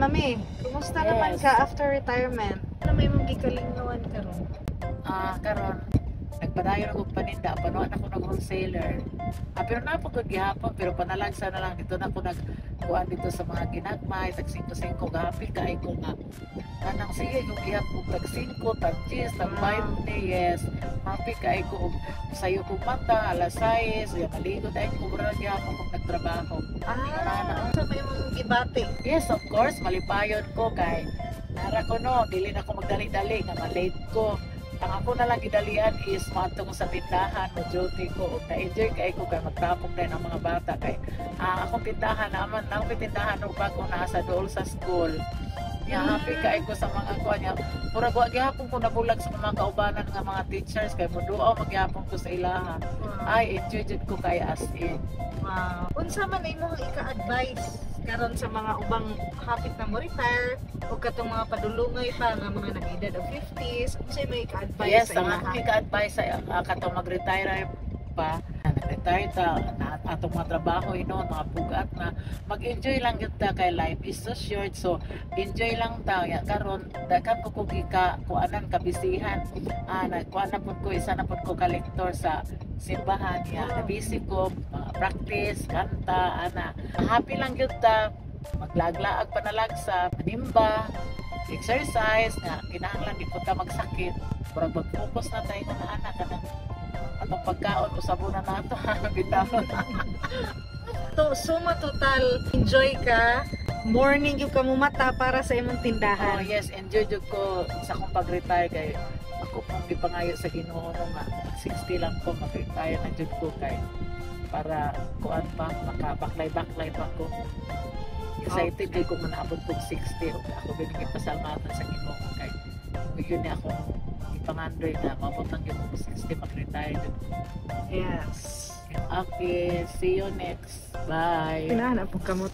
Mami, kumusta naman ka after retirement? Ano may mong gikalingawan karon? Ah, karon nagpadayon ako paninda, panuan ako nag wholesaler. Ah, pero naa pud gihapon, pero panalagsa na lang dito na ako nag kuan dito sa mga ginagmay, tag 5-5. Gapi kay ko nga kanang sige kung gihapon tag 5, tag 10, tag 20. Yes, happy kay ko og sayo kog mata alas 6 ya, maligo dahil ko, mura gihapon kog nagtrabaho. Ah, sa may mong gibati? Yes, of course, malipayon ko kay nara ko no, dili na ko magdali-dali nga ma-late ko. Ang ako na lang gidalian is moadto ko sa tindahan, mo duty ko ug na-enjoy kay ko kay magtapok din ang mga bata kay akong tindahan naman, akong tindahan og bago naa sa dool sa school. Ya, happy kay ko sa mga kuan niya. Murag wa gihapon ko nabulag sa mga kaubanan nga mga teachers kay moduaw magyapon ko sa ilaha. Ay, enjoy jud ko kay as in. Wow. Unsa man imong ika-advise karon sa mga ubang hapit na mo retire o katong mga padulungay pa nga mga nag-edad og 50s, unsa imong ika-advise Yes, sa ang ilaha? Akong ika-advise sa katong mag-retire pa, nag-retire ta, na atong mga trabaho hinuon, mga pugat na, mag-enjoy lang gyud ta kay life is so short. So, enjoy lang ta. Ya, karon daghan ko kog ika kuanan kabisihan. Ah, nagkuan na pud ko, isa na pud ko ka lector sa simbahan. Ya, nabisi ko, mga practice, kanta, ana. Happy lang gyud ta, maglaglaag panalagsa, manimba, exercise, nga kinahanglan di pud ta magsakit. Murag mag-focus na tayo na anak kanang atong pagkaon usabo na nato bitaw. To, suma total, enjoy ka, morning yung kamumata para sa imong Oh, tindahan. Yes, enjoy jud ko sa akong pag-retire kay ako pong gipangayo sa Ginoo no nga 60 lang ko, mag-retire na jud ko kay para kuan pa, makabaklay-baklay pa ko. Excited kay ko manaabot kog 60 ug ako bining pasalamatan sa Ginoo kay yun ni ako ipangandoy na maabot lang jud ko 60, mag-retire jud ko. Okay, see you next. Bye. Pinahanap po kamot.